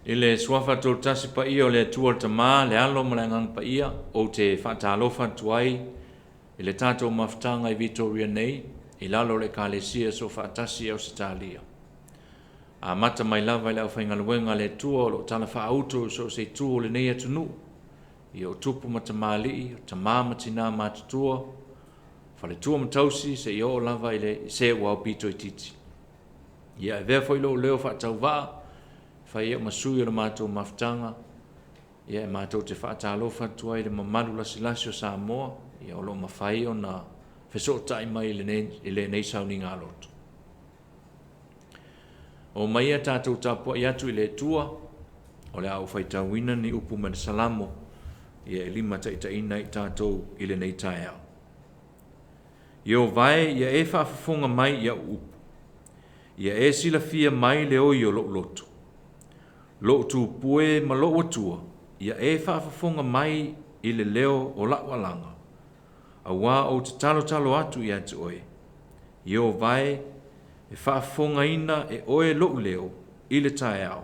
I le Suafa Toatasi Paia o le Atua le Tama, le Alo ma le Agaga Paia, ou te faatalofa atu ai i le tatou mafutaga i Vitoria nei, i lalo o le Ekalesia Soofaatasi i Ausetalia. Amata mai lava i le aufaigaluega a le Atua o lo o talafaauto i so o se itu o lenei atunuu, ia o tupu ma tamalii, o tama ma tina matutua, faletua ma tausi, seia oo lava i le se ua aupito itiiti. Ia e avea foi lou leo faatauvaa e fai ai au ma sui o le matou mafutaga, ia e matou te faatalofa atu ai i le mamalu lasilasi o Samoa ia o lo o mafai ona fesootai mai i lenei sauniga lotu. Omaia tatou tapuai atu i le Atua, o le a ou faitauina ni upu mai le Salamo ia e limataitaiina ai tatou i lenei taeao. Ieova e, ia e faafofoga mai i au upu, ia e silafia mai le oi o lou loto. Lou tupue ma lou Atua, ia e faafofoga mai i le leo o lau alaga, auā ou te talotalo atu ia te oe. Ieova e, e faafofogaina e oe lou leo i le taeao,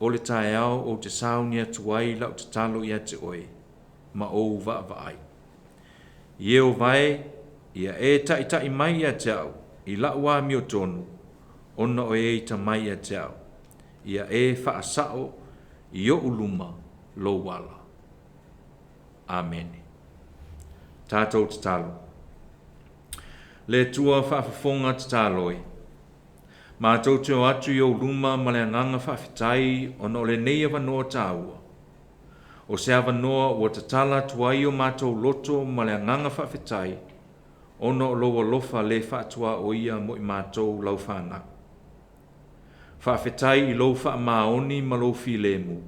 o le taeao ou te sauni atu ai lau tatalo ia te oe, ma ou vaavaai. Ieova e, ia e taitai mai ia te au i lau amiotonu, ona o e ita mai ia te au. Ia e faasao i ou luma lou ala. Amene. Tatou tatalo. Le Atua faafofoga tatalo e, matou te o atu i ou luma ma le agaga faafetai ona o lenei avanoa taua. O se avanoa ua tatala atu ai o matou loto ma le agaga faafetai ona o lou alofa le faatuaoia mo i matou lau fanau. Faafetai i lou faamaoni ma lou filemu.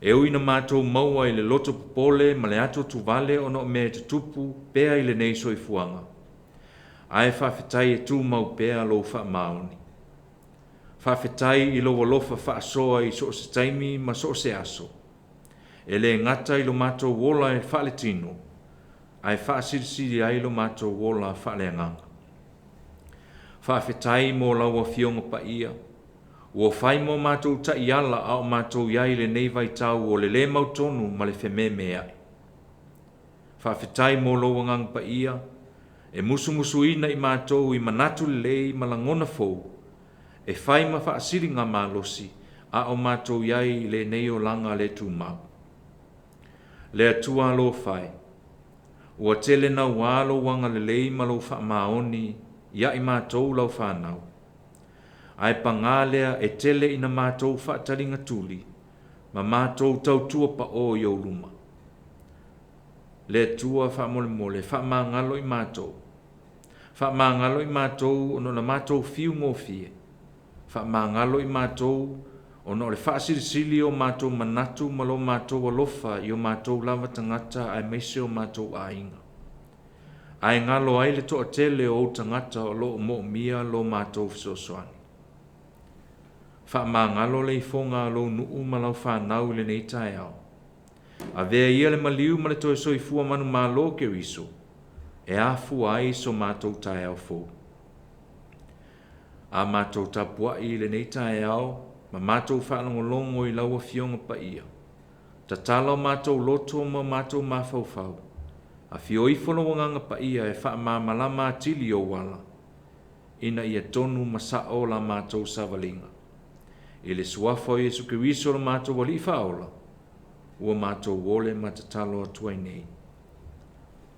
E ui ina matou maua i le loto popole ma le atuatuvale ona o mea e tutupu pea i lenei soifuaga, ae faafetai e tumau pea lou faamaoni. Faafetai i lou alofa faasoa i so o se taimi ma so o se aso. E le gata i lo matou ola e faaletino, ae faasilisili ai lo matou ola faaleagaga. Faafetai mo lau Afioga Paia, ua fai mo matou taiala a o matou i ai i lenei vaitau o le lē mautonu ma le fememeai. Faafetai mo lou Agaga Paia e musumusuina i matou i manatu lelei ma lagona fou e fai ma faasiligamalosi a o matou i ai i lenei olaga le tumau. Le Atua alofa e, ua tele naua lou agalelei ma lou faamaoni ia i matou lau fanau. Ae pagā lea e tele ina matou faataligatuli ma matou tautua paʻō i ou luma. Le Atua faamolemole faamagalo i matou. Faamagalo i matou ona o le matou fiu gofie. Faamagalo i matou ona o le faasilisili o matou manatu ma lo matou alofa i o matou lava tagata aemaise o matou aiga. Ae galo ai le toatele o ou tagata o lo o moomia lo matou fesoasoani. Faamagalo le ifoga a lou nuu ma lau fanau i lenei taeao. Avea ia le maliu ma le toe soifua manumalo o Keriso e afua ai so matou taeao fou. A matou tapuai i lenei taeao ma matou faalogologo i lau Afioga Paia, tatala o matou loto ma o matou mafaufau, afio ifo lou Agaga Paia e faamalamalama atili ou ala, ina ia tonu ma sao la matou savaliga. I le Suafa o Iesu Keriso lo matou Alii Faaola, ua matou ole ma tatalo atu ai nei.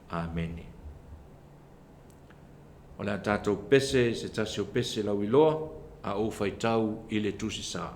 Amene. O le a tatou pese i se tasi o pese lauiloa a ou faitau i le Tusi Sa.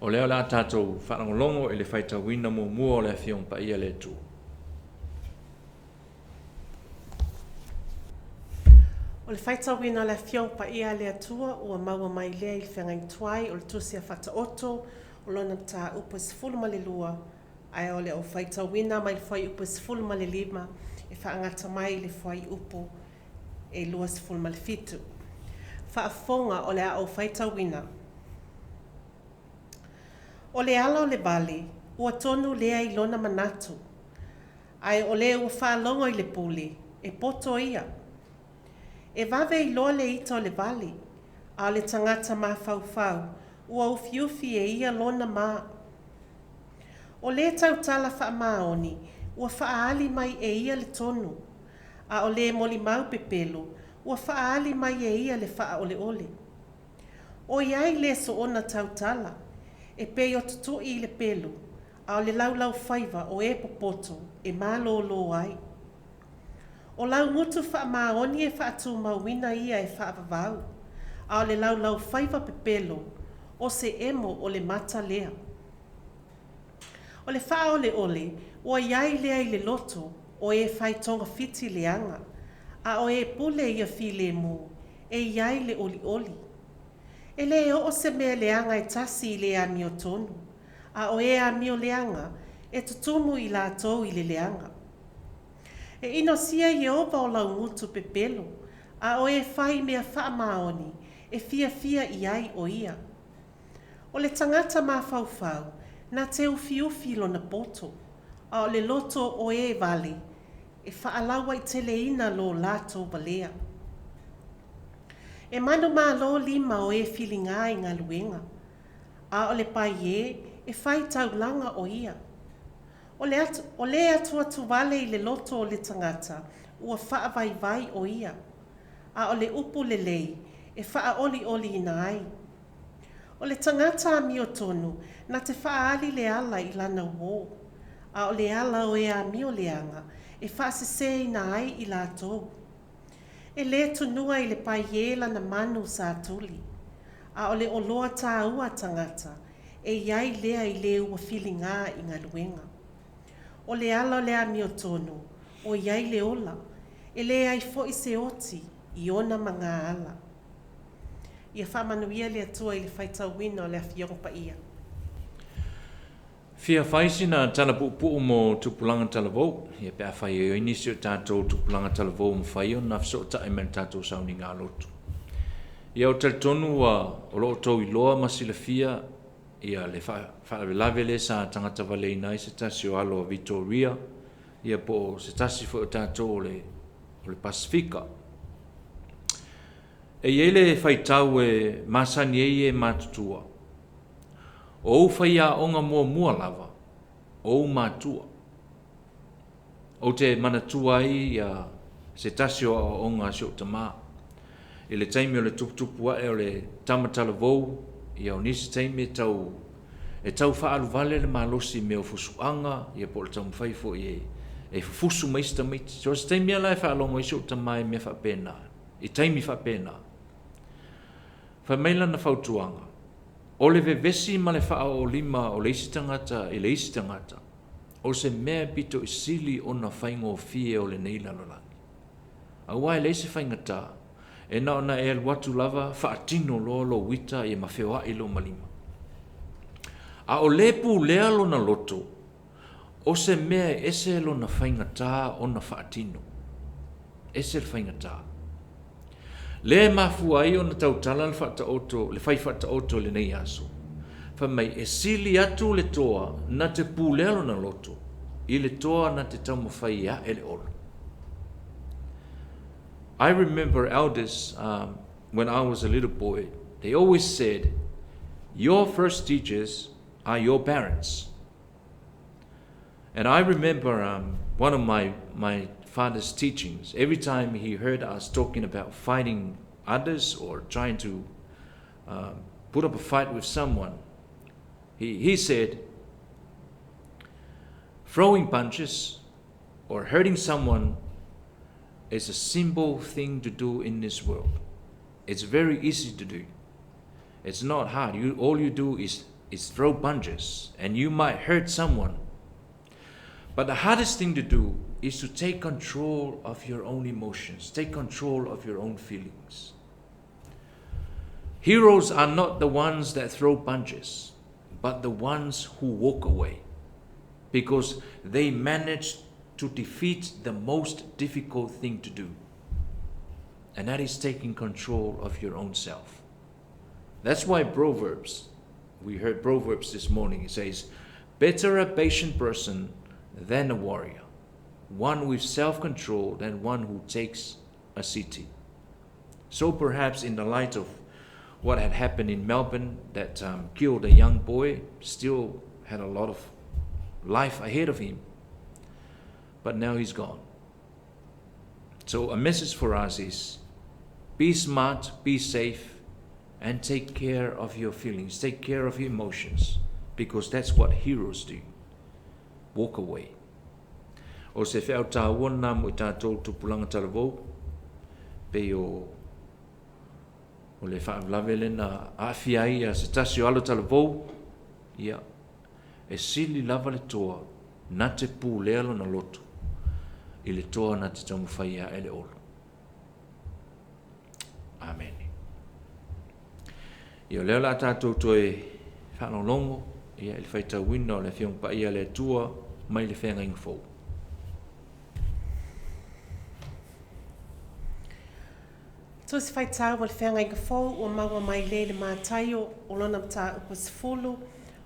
O lea o le a tatou faalogologo i le faitauina muamua o le Afioga Paia a le Atua. O le faitauina o le Afioga Paia a le Atua ua maua mai lea i le feagaiga tuai o le Tusi a Faataoto o lona mataupu e 12, ae o le au faitauina mai le fuaiupu e 15 e faagata mai i le fuaiupu e 27. Faafofoga o le a ou faitauina. O le ala o le vale, ua tonu lea i lona manatu, ae o le ua faalogo i le pule, e poto ia. E vave iloa le ita o le vale, a o le tagata mafaufau, ua ufiufi e ia lona ma. O le tautala faamaoni, ua faaali mai e ia le tonu, a o le molimau pepelo, ua faaali mai e ia le faaoleole. ʻOiai le soona tautala, e pei o tutui i le pelu, a o le laulaufaiva o e popoto e malōlō ai. O laugutu faamaoni e faatumauina ia e faavavau, a o le laulaufaiva pepelo, o se emo o le mata lea. O le faaoleole, ua i ai lea i le loto o e fai togafiti leaga, a o e pule ia filemu, e i ai le olioli. E le oo se mea leaga e tasi i le amiotonu, a o e amio leaga, e tutumu i latou i le leaga. E inosia Ieova o laugutu pepelo, a o e fai mea faamaoni, e fiafia i ai o ia. O le tagata mafaufau, na te ufiufi lona poto, a o le loto o e vale, e faalauaiteleina lo latou valea. E manumalo lima o e filiga i galuega, a o le paiē, e fai taulaga o ia. O le, atu, o le atuatuvale i le loto o le tagata, ua faavaivai o ia, a o le upu lelei e faaolioliina ai. O le tagata amiotonu na te faaali le ala i lana uō, a o le ala o e amio leaga, e faaseseina ai i latou. E lē tunua i le paiē lana manu sa tuli, a o le oloa tāua a tagata, e i ai lea i le ua filiga i galuega. O le ala o le amiotonu, o i ai le ola, e leai foi se oti i ona magaala. Ia faamanuia le Atua i le faitauina o le Afioga Paia. Fia fai sina tala puupuu mo tupulaga talavou, ia pe afai e i ai nisi o tatou tupulaga talavou o mafai ona fesootai mai i le tatou sauniga lotu. Ia ou te talitonu ua o lo o outou iloa ma silafia ia le faalavelave lea sa tagata valeina ai se tasi o alo o Vitoria, ia po o se tasi foi o tatou o le Pasefika. E i ai le faitau e masani ai e matutua, o ou faiaoga muamua lava, o ou matua. Ou te manatua ai se tasi o aoaoga a si ou tama i le taimi o le tuputupu ae o le tama talavou, ia o nisi taimi e tau e tau faaaluvale le malosi i mea o fusuaga, ia po o le taumafai foi e fufusu ma isi tamaiti. So o se taimi lava la e faalogo ai si ou tama i mea faapena, i taimi faapena, fai mai lana fautuaga, o le vevesi ma le faaoolima o le isi tagata i le isi tagata, o se mea pito i sili ona faigofie o lenei lalolagi. Aua e leai se faigata, e na ona e alu atu lava faatino loa lou ita ia ma feoai loa ma lima. A o le pulea lona loto, o se mea e ese lona faigata ona faatino. Ese le faigata. Lea e mafua ai ona tautala le Faataoto, le fai Faataoto i lenei aso, fai mai, e sili atu le toa na te pulea lona loto i le toa na te taumafai e ae le olo. I remember elders when I was a little boy, they always said, your first teachers are your parents. And I remember one of my father's teachings. Every time he heard us talking about fighting others or trying to put up a fight with someone, he said, throwing punches or hurting someone is a simple thing to do in this world. It's very easy to do. It's not hard. All you do is throw punches, and you might hurt someone. But the hardest thing to do is to take control of your own emotions, take control of your own feelings. Heroes are not the ones that throw punches, but the ones who walk away, because they managed to defeat the most difficult thing to do, and that is taking control of your own self. That's why Proverbs, we heard Proverbs this morning, it says, better a patient person than a warrior, one with self-control than one who takes a city. So perhaps in the light of what had happened in Melbourne that killed a young boy, still had a lot of life ahead of him, but now he's gone. So a message for us is, be smart, be safe, and take care of your feelings, take care of your emotions, because that's what heroes do. Walk away. O se feau tāua nā mo i tātou tupulaga talavou, pei o le faalavelave lea na aafia ai ia se tasi o alo talavou, ia, e sili lava le toa na te pulea lona loto i le toa na te taumafai e ae le olo. Amene. Ia o lea o le a tatou toe faalogologo ia i le faitauina o le Afioga Paia a le Atua mai le Feagaiga Fou. Tusi Faitau o le Feagaiga Fou ua maua mai lea i le Mataio o lona mataupu e 10,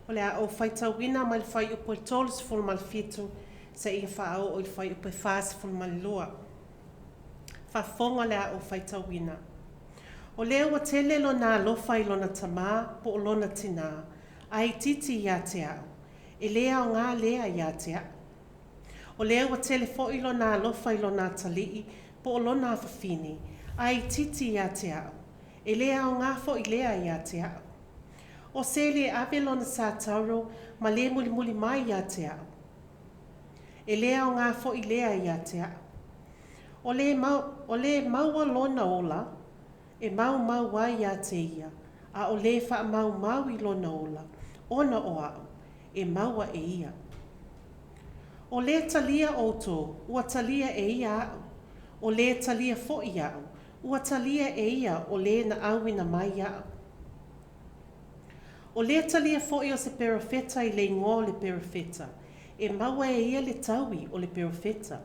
o le a ou faitauina mai le fuaiupu e 37 seia faaoo i le fuaiupu e 42. Faafofoga o le a ou faitauina. O lea ua tele lona alofa i lona tamā po o lona tinā, a itiiti ia te au, e le aoga lea ia te au. O lea ua tele foi lona alofa i lona atalii po o lona afafine, a itiiti ia te au, e le aoga foi lea ia te au. O se le ave lona sa tauro ma le mulimuli mai ia te au. e lē aogā foi lea ia te a'u. O lē o lē maua lona ola, e maumau ai iā te ia, a o lē faamaumau i lona ola, ona o a'u, e maua e ia. O lē talia ʻoutou, ua talia e ia aʻu. O lē talia foʻi aʻu, ua talia e ia o lē na ʻauina mai iaʻu. O lē talia foʻi o se perofeta i le igoa o le perofeta, e maua e ia le taui o le perofeta.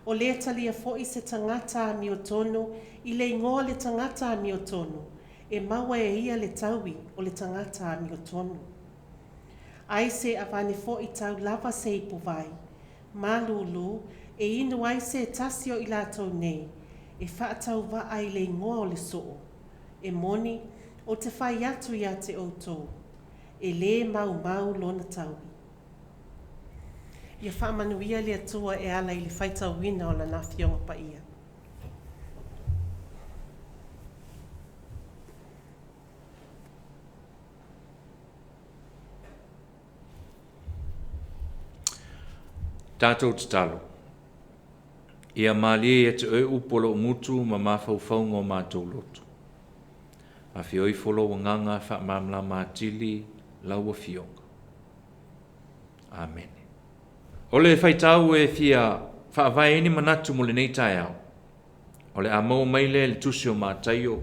O lē talia foʻi se tagata amiotonu i le igoa o le tagata amiotonu, e maua e ia le taui o le tagata amiotonu. Ai se avane foʻi tau lava se ipuvai, malūlū, e inu ai se tasi o i latou nei, e faatauvaa i le igoa o le Soo. E moni, ou te fai atu iā te ʻoutou, e lē maumau lona taui. Ia faamanuia le Atua e ala i le faitauina o Lana Afioga Paia. Tatou tatalo. Ia malie ia te oe upu o lou gutu ma mafaufauga o matou loto. Afio ifo lou agaga faamalamalama atili lau afioga. Amene. O le faitau e fia faavae ai ni manatu mo lenei taeao, o le a maua mai lea i le tusi o Mataio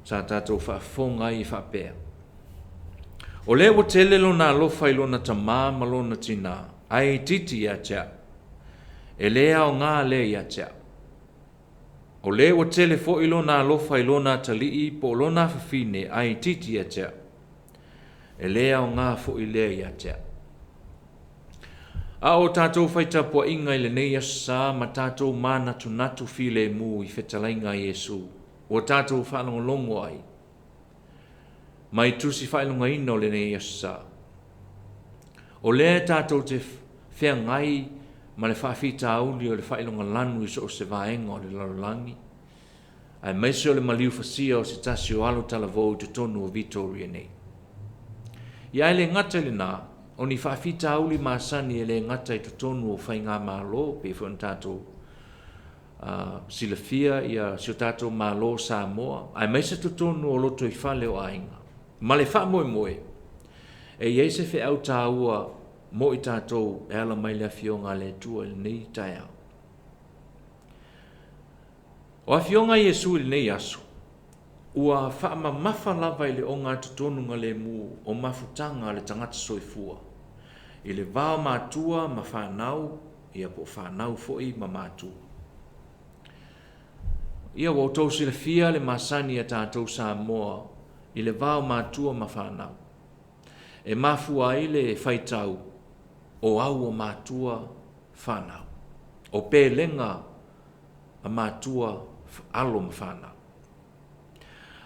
sa tatou faafofoga ai e faapea, O lea ua tele lona alofa i lona tamā ma lona tinā, ae itiiti ia te au. E lē aogā lea ia te au. O lē ua tele foi lona alofa i lona atalii po o lona afafine, ae itiiti ia te au. E lē aogā foi lea ia te au. A o tatou fai tapuaiga i lenei Aso Sa ma tatou manatunatu filemu i fetalaiga a Iesu ua tatou faalogologo ai mai tusi faailogaina o lenei Aso Sa. O lea e tatou te feagai ma le faafitauli o le faailogalanu i so o se vaega o le lalolagi, aemaise o le maliu fasia o se tasi o alo talavou i totonu o Vitoria nei. Ia ae le gata i lena, o ni faafitauli masani e le gata i totonu o faigamalo, pei foi ona tatou silafia ia si o tatou Malo o Samoa, aemaise totonu o lotoifale o aiga. Ma le faamoemoe, e i ai se feau taua mo i tatou e ala mai le Afioga a le Atua i lenei taeao. O Afioga a Iesu i lenei aso, ua faamamafa lava i le ogatotonugalemu o mafutaga a le tagata soifua, i le va o matua ma fanau, ia po o fanau foi ma matua. Ia ua outou silafia le masani a tatou Samoa i le va o matua ma fanau. E mafua ai le faitau o au o matua fanau, o pelega a matua alo ma fanau.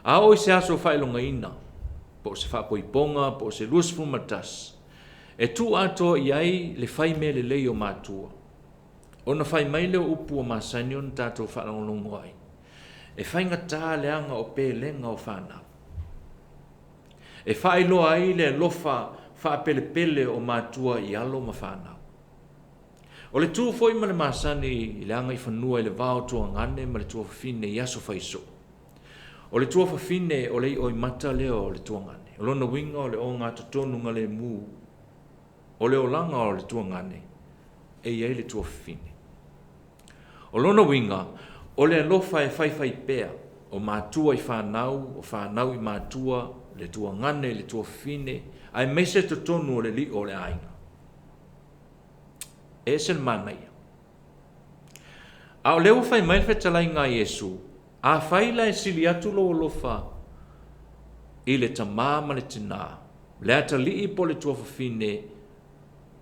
A oo i se aso faailogaina, po o se faapoipoga po o se 21, e tuu atoa i ai le fai mea lelei o matua, ona fai mai lea o upu ua masani ona tatou faalogologo ai, e faigata le aga o pelega o fanau. E faailoa ai le alofa faapelepele o matua i alo ma fanau. O le tu foi ma le masani i le agaifanua i le va o tuagane ma le tuafafine i aso faisoo. O le tuafafine o le ioimata lea o le tuagane. O lona uiga o le ogatotonugalemu o le olaga o le tuagane e i ai le tuafafine. O lona uiga, o le alofa e faifaipea o matua i fanau, o fanau i matua, le tuagane i le tuafafine, aemaise totonu o le lio o le aiga. E ese le manaia. A o lea ua fai mai le fetalaiga a Iesu, afai la e sili atu lou alofa i le tamā ma le tinā, le atalii po o le tuafafine,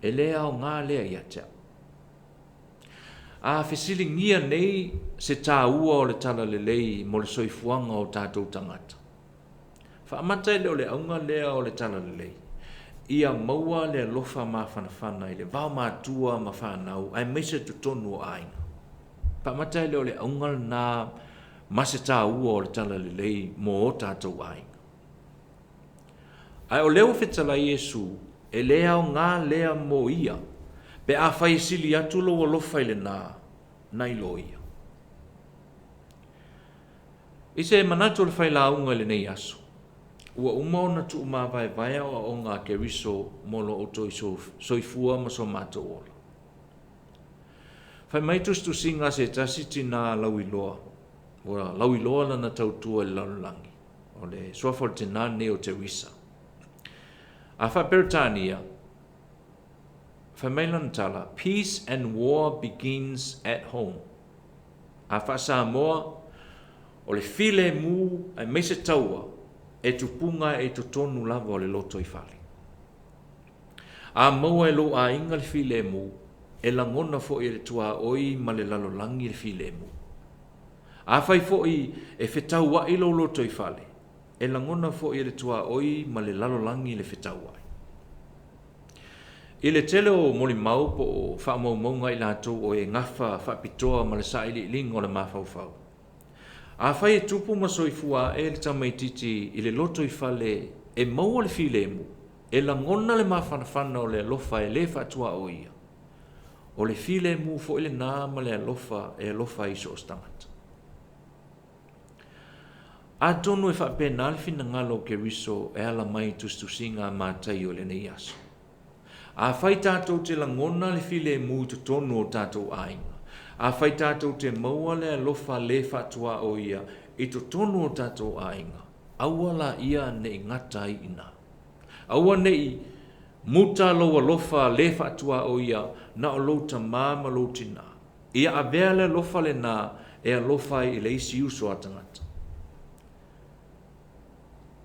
e le aoga lea ia te au. A fesiligia nei se taua o le talalelei mo le soifuaga o tatou tagata, Faamata e le o le auga lea o le talalelei, ia maua le alofa mafanafana i le vaomatua ma fanau aemaise totonu o aiga. Faamata e le o le auga lena ma se taua o le talalelei mo o tatou aiga. Ae o lea ua fetalai Iesu, e le aoga lea mo ia. Pe afai e sili atu lou alofa i lenā nai lo ia. I se manatu o le failauga i lenei aso, ua uma ona tuumavaevae aoaoga a Keriso mo lo outou soifua ma so matou ola. Fai mai tusitusiga a se tasi tinā lauiloa, ua lauiloa lana tautua i le lalolagi, o le suafa o le tinā lenei o Teresa. A faa-Peretania, fai mai lana tala, Peace and war begins at home. A faa-Samoa, o le filemu aemaise taua e tupuga ae i totonu lava o le lotoifale. A maua e lou aiga le filemu, e lagona foi e le tuaoi ma le lalolagi le filemu. Afai foi e fetauai lou lotoifale, e lagona foi e le tuaoi ma le lalolagi le fetauai. I le tele o molimau po o faamaumauga a i latou o e gafa faapitoa ma le sailiiliga o le mafaufau, afai e tupu ma soifua ae le tamaitiiti i le lotoifale e maua le filemu, e lagona le mafanafana o le alofa e le faatuaoia, o le filemu foi lenā ma le alofa e alofa ai i so o se tagata. Atonu e faapena le finagalo o Keriso e ala mai i tusitusiga a Mataio i lenei aso. Afai tatou te lagona le filemu i totonu o tatou aiga, afai tatou te maua le alofa le faatuaoia i totonu o tatou aiga, aua laia ne i gata ai i ina. Aua ne i muta lou alofa le faatuaoia na o lou tamā ma lou tinā. Ia avea le alofa lenā e alofa ai i le isi uso a tagata.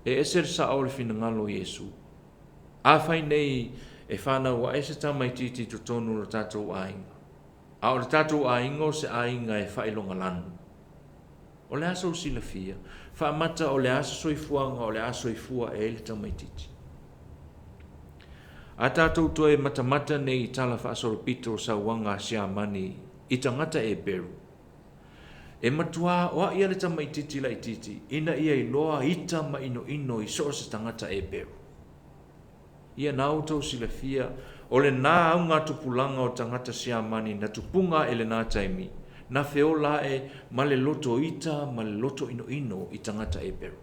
E ese le sao o le finagalo o Iesu. Afai nei e fanau ae se tamaitiiti i totonu o le tatou aiga, a o le tatou aiga o se aiga e faailogalanu, o le a sou silafia? Faamata o le a se soifuaga o le a soifua ae ai le tamaitiiti? A tatou toe matamata nei i tala faasolopito o sauaga a Siamani i tagata Eperu, e matuā aoai le tamaitiiti laitiiti ina ia iloa ita ma inoino i so o se tagata Eperu. Ia na outou silafia, o lenā augatupulaga o tagata Siamani na tupuga ae i lenā taimi, na feola ae ma le loto ita ma le loto inoino i tagata Eperu.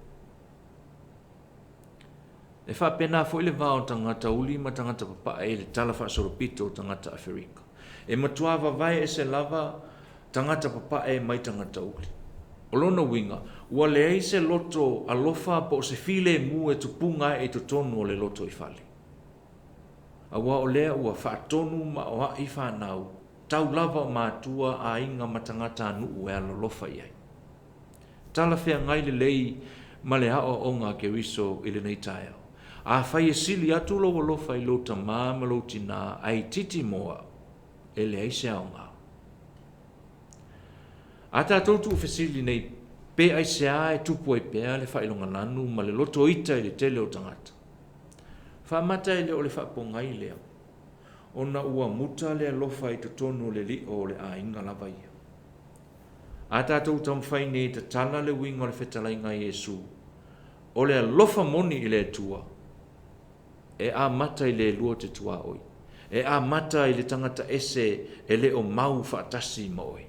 E faapena foi le va o tagata uli ma tagata papae i le tala faasolopito o tagata Aferika. E matuā vavae ese lava tagata papae mai tagata uli. O lona uiga, ua leai se loto alofa po o se filemu e tupuga ae i totonu o le lotoifale. Aua o lea ua faatonu ma aoai fanau, tau lava o matua, aiga ma tagatanuu e alolofa i ai. Talafeagai lelei ma le aoaoga a Keriso i lenei taeao. Afai e sili atu lou alofa i lou tamā ma lou tinā ae itiiti mo au, e leai se aoga. A tatou tuufesili nei pe aisea e tupu ai pea le faailogalanu ma le loto ita i le tele o tagata. Faamata e le o le faapogai lea, ona ua muta le alofa i totonu o le lio o le aiga lava ia. A tatou taumafai nei e tatala le uiga o le fetalaiga a Iesu, o le alofa moni i le Atua, e amata i le lua te tuaoi, e amata i le tagata ese e le o mau faatasi ma oe.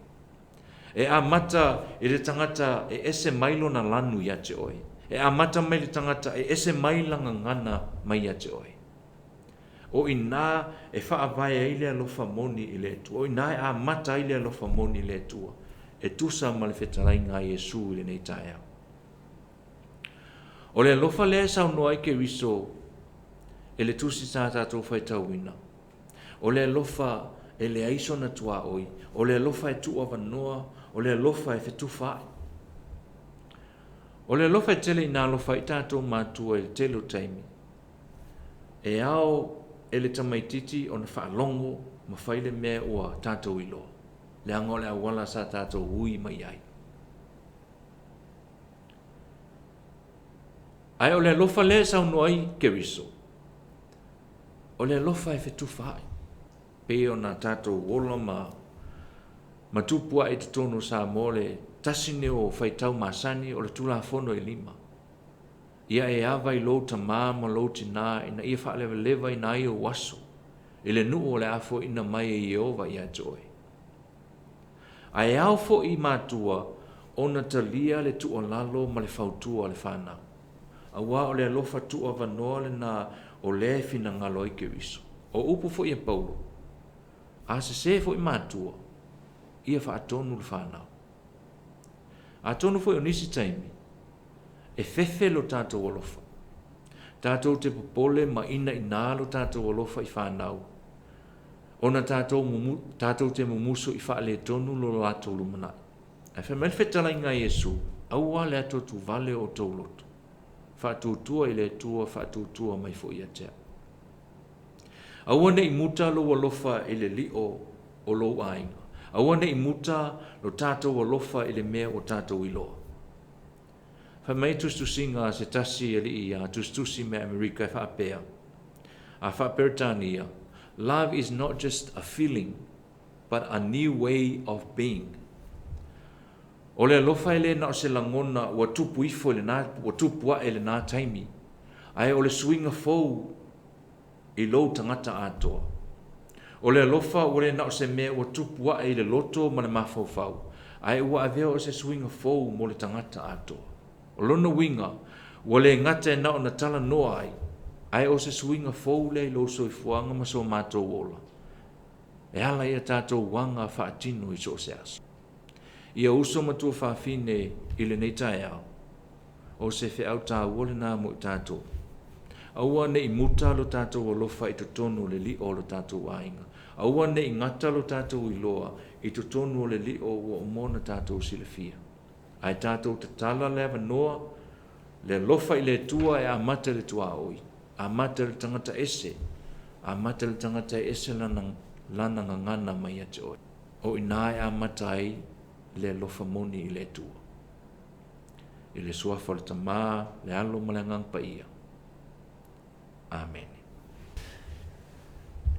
E amata i le tagata e ese mai lona lanu ia te oe. E amata mai le tagata e ese mai lana gagana mai ia te oe. O i inā e faavae ai le alofa moni i le Atua. O i inā e amata ai le alofa moni i le Atua, e tusa ma le fetalaiga a Iesu i lenei taeao. O le alofa lea e saunoa ai Keriso e le tusi sa tatou faitauina, o le alofa e leai sona tuaoi, o le alofa e tuuavanoa, o le alofa e fetufaai. O le alofa e tele ina alofa ai tatou matua i le tele o taimi, e ao e le tamaitiiti ona faalogo ma fai le mea ua tatou iloa, leaga o le auala sa tatou ui mai ai. Ae o le alofa lea e saunoa ai Keriso, o le alofa e fetufaai, pei ona tatou ola ma ma tupu ae i totonu o Samoa, le tasi lenei o faitau masani o le Tulafono e lima. Ia e ava i lou tamā ma lou tinā ina ia faalevalevaina ai ou aso. i le nuu o le a foaiina mai e Ieova ia te oe. Ae ao foi i matua ona talia le tuualalo ma le fautua a le fanau, aua o le alofa tuuavanoa lena o lea e finagalo ai Keriso. O upu foi a Paulo, A sesē foi matua, ia faatonu le fanau. Atonu foi o nisi taimi, e fefe lo tatou alofa. Tatou te popole ma inaina lo tatou alofa i fanau, ona tatou mumu, tatou te mumusu i faaletonu lo latou lumanai. Ae fai mai le fetalaiga a Iesu, Aua le atuatuvale o outou loto. Faatuatua i le Atua, faatuatua mai foi ia te au. Aua ne i muta lou alofa i le lio o lou aiga. Aua ne i muta lo tatou alofa i le mea ua tatou iloa. Fai mai tusitusiga a se tasi alii a tusitusi mea Amerika e faapea, a faa-Peretania, Love is not just a feeling, but a new way of being. O le alofa e le na o se lagona ua tupu ifo i lena, ua tupu ae i lena taimi, ae o le suiga fou i lou tagata atoa. O le alofa ua le na o se mea ua tupu ae i le loto ma le mafaufau, ae ua avea o se suiga fou mo le tagata atoa. O lona uiga, ua le gata e na ona talanoa ai, ae o se suiga fou lea i lou soifuaga ma so matou ola, e ala i a tatou aga faatino i so o se aso. Ia uso ma tuafafine i lenei taeao, o se feau taua lena mo i tatou. Aua ne i muta lo tatou alofa i totonu o le lio o lo tatou aiga. Aua ne i gata lo tatou iloa i totonu o le lio ua uma ona tatou silafia. Ae tatou tatala le avanoa, le alofa i le Atua e amata i le tuaoi, amata i le tagata ese, amata i le tagata e ese lana, lana gagana mai ia te oe. O i ina e amata ai le alofa moni i le Atua. I le suafa o le Tama, le Alo ma le Agaga Paia. Amene.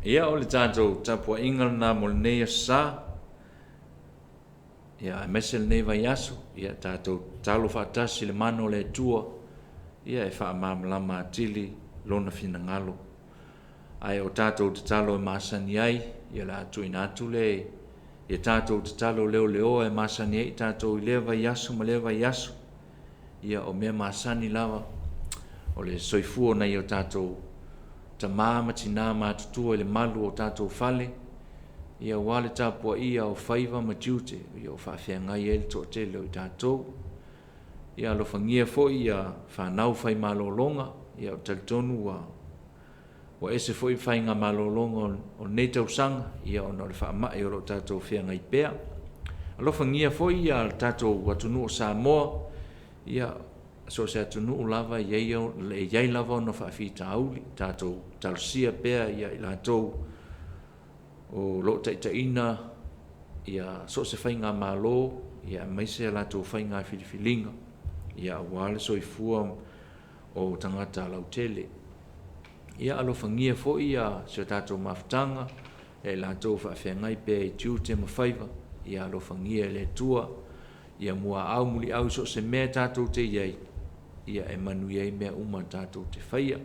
Ia, o le tatou tapuaiga lena mo lenei aso sa. Ia, aemaise lenei vaiaso, ia tatou tatalo faatasi i le mana o le Atua, ia e faamalamalama atili lona finagalo. Ae o tatou tatalo e masani ai, ia o le a tuuina atu le ia tatou tatalo leoleoa e masani ai tatou i lea vaiaso ma lea vaiaso. Ia o mea masani lava o le soifua o nai o tatou tama ma tina matutua i le malu o tatou fale, ia aua le tapuaia o faiva ma tiute ia o faafeagai ai le toatele o i tatou. Ia alofagia foi ia fanau fai malologa, ia ou te talitonu ua Ua ese foi faiga malologa o lenei tausaga ia ona o le faamai o lo o tatou feagai pea. Alofagia foi ia le tatou atunuu o Samoa, ia so o se atunuu lava e i ai, e i ai lava ona faafitauli, tatou talosia pea ia i latou o lo o taitaiina ia so o se faigamalo, ia aemaise a latou faiga filifiliga, ia aua le soifua o tagata lautele. Ia alofagia foi ia si o tatou mafutaga e i latou faafeagai pea i tiute ma faiva, ia alofagia e le Atua ia muaau muliau i so o se mea tatou te i ai, ia e manuia ai mea uma tatou te faia.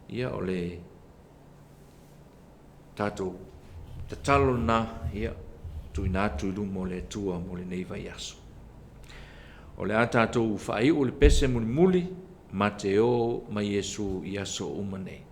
Ia o le tatou tatalo lena, ia tuuina atu i luma o le Atua mo lenei vaiaso. O le a tatou faaiu le pese mulimuli, ma te o ma Iesu i aso uma nei.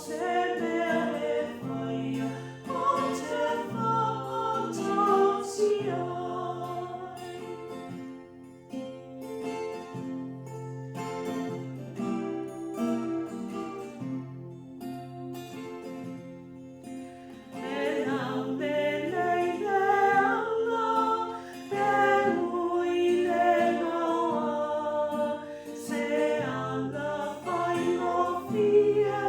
se mea e whaia o te whaatasi ai. E laulele i le ala, e ui le gaoa, se ala faigofie,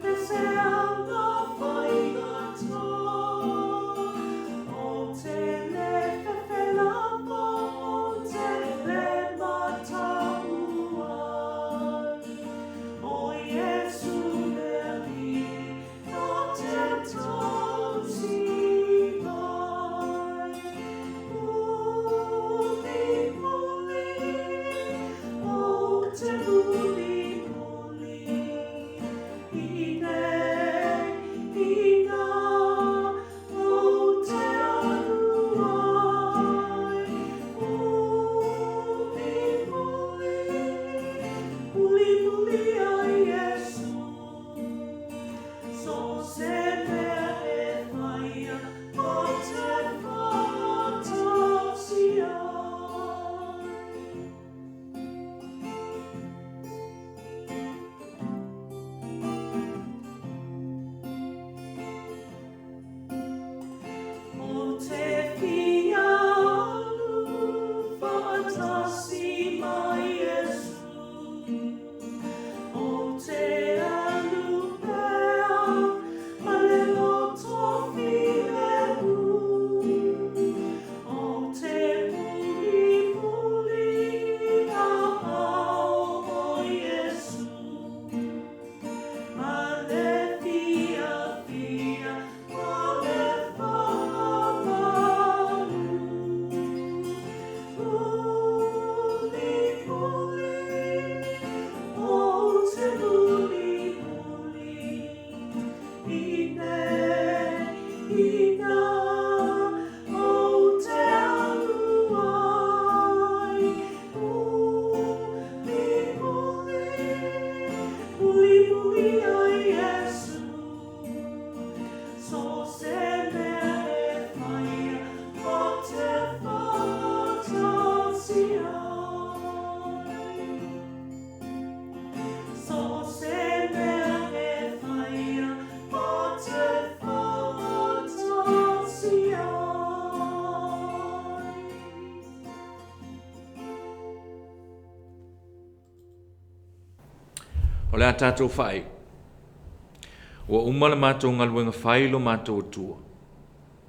e se ala faigata. O te le fefelafo, o te le mataua ai, o Iesu le Alii, na te tausi mai. Mulimuli, o te mulimuli, i nei, i nā, o te alu ai. Mulimuli, mulimuli a Iesu, so se mea e whaia o te whaatasi ai. O te fia alu whaatasi mai Iesu, o te alu pea ma le loto filemu, o te mulimuli a ao o Iesu, ma le fia fia, ma le whaamalu. Mulimuli, o te mulimuli, i nei, i nā, o te alu ai. Mulimuli, mulimuli a Iesu, so se mea e whaia o te whaatasi ai. So se mea e whaia o te whaatasi ai. O le a tatou faaiu. Ua uma le matou galuega fai i lo matou Atua.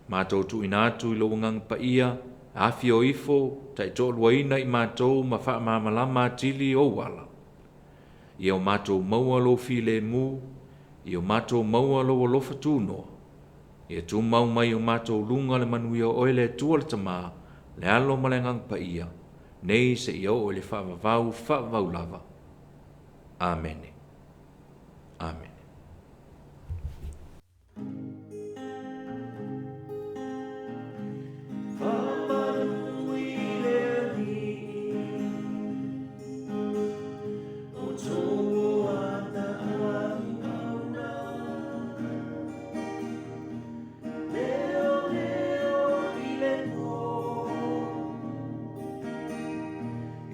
Matou tuuina atu i lou Agaga Paia, afio ifo, taitoaluaina i matou ma faamalamalama atili ou ala. Ia o matou maua lou filemu, ia o matou maua lou alofa tunoa. Ia tumau mai i o matou luga le manuia o oe le Atua le Tama, le Alo ma le Agaga Paia, nei seia oo i le faavavau faavavau lava. Amene. Amene. Faamalu i le Alii, o tō ana auauna. Leoleo i le pō,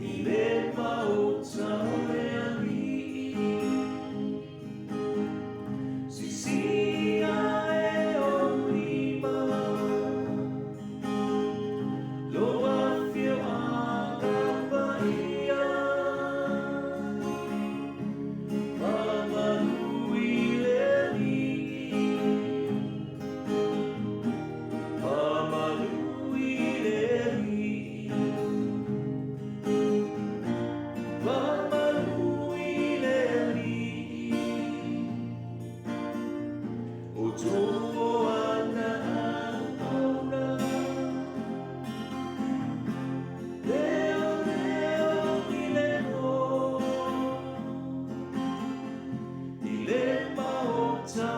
i le maota o le Alii. Sisia e ou lima, lou afioaga paia. Faamalu i le Alii, faamalu i le Alii, faamalu i le Alii, o tō ana auauna. Leoleo i le pō, i le maota